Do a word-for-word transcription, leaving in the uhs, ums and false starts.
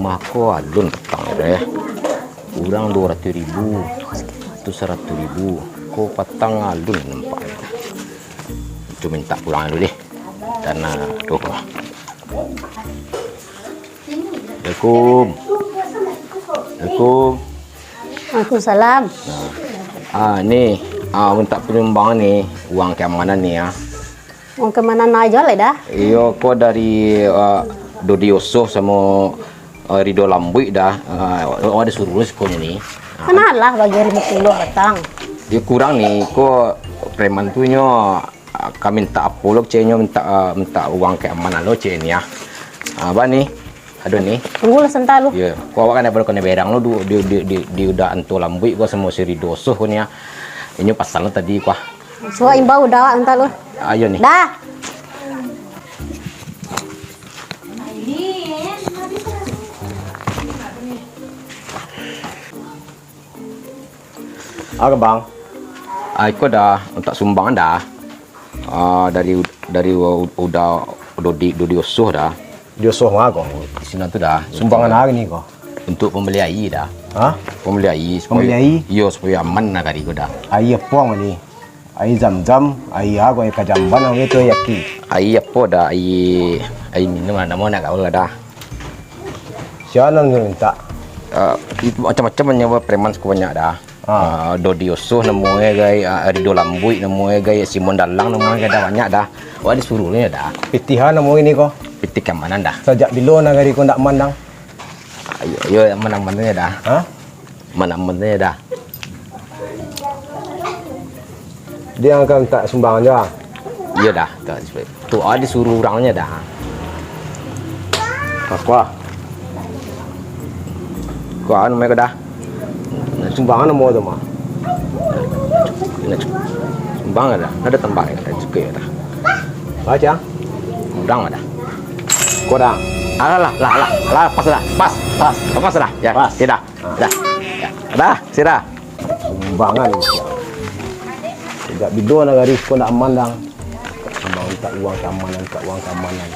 Mako alun patang dah, yo. Urang duo ratuih ribu, tu saratuih ribu. Ko patang alun nampak. Tu mintak pulang dulu deh. Tanah tu. Assalamualaikum. Assalamualaikum. Waalaikumsalam. Nah. Ah, ni, ah, mintak panyumbang ni, uang keamanan ni, ah. Wong ka mano ajo lai dah? Iyo, ko dari, eh, Dodi Osoh samo, eh, Rido Lambuik dah. Eh, awak disuruah siko ni. Ah, mano lah bagi limo puluah batang? Yo kurang ni, ko preman tu nyo, ah, ka mintak apo lo, cek nyo mintak, ah, mintak uang keamanan lo, cek ni, ah. Ah, ba ni. Ado ni. Tunggulah santa lu. Yo, ko awak kan daripada kanai berang lu, di, di, di, di udah anto lambuik ko samo si Rido Osoh ko ni, ah. Inyo pasang tadi ko, ah. Suwak imbau udah awak santa lu. Ayo ni. Dah. Ah, Bang. Ah, iko dah, untuak sumbangan dah. Ah, dari, dari u-, udah, udah di, udah diosoh dah. Diosoh mah ko? Di sini tu dah. Sumbangan hari ni ko? Untuk pembeli air dah. Hah? Pembeli air, supaya, pembeli air? Iyo, supaya aman lah kari ko dah. Air apo mah ni? Air zam-zam, air apo, air kajamban, apo tu, air aki? Air apo dah, air, air minum lah, namo nak kau lah dah. Sia nan mintak? Ah, itu macam-macam nyawa preman siko banyak dah. Ah. Ah, Dodi Osoh namo e gai, ah, Rido Lambuik namo e gai, Simon Dalang namo e gai, dah banyak dah. Wah, disuruh ni dah. Pitih ha namo ini ko? Pitih keamanan dah. Sajak bilo nagari ko ndak mandang? Ayo, ayo, aman-aman saja dah. Hah? Aman-aman saja dah. Dia akan tak sumbangan je, ah? Iyo dah, tak, tu ah disuruh orangnya dah. Kakua. Kau anu mereka dah. Sumbangan namo tu mah? Sumbangan dah. Ada tambah ya, ada cukup ya dah. Baca. Kurang dah. Kurang. Alah, lah, lah, lah, lah, pas dah, pas, pas, pas dah, ya, pas. Ya dah, dah, ya, dah, sudah. Sumbangan. Sejak bido nagari ko ndak aman dah. Abang minta uang keamanan, minta uang keamanan.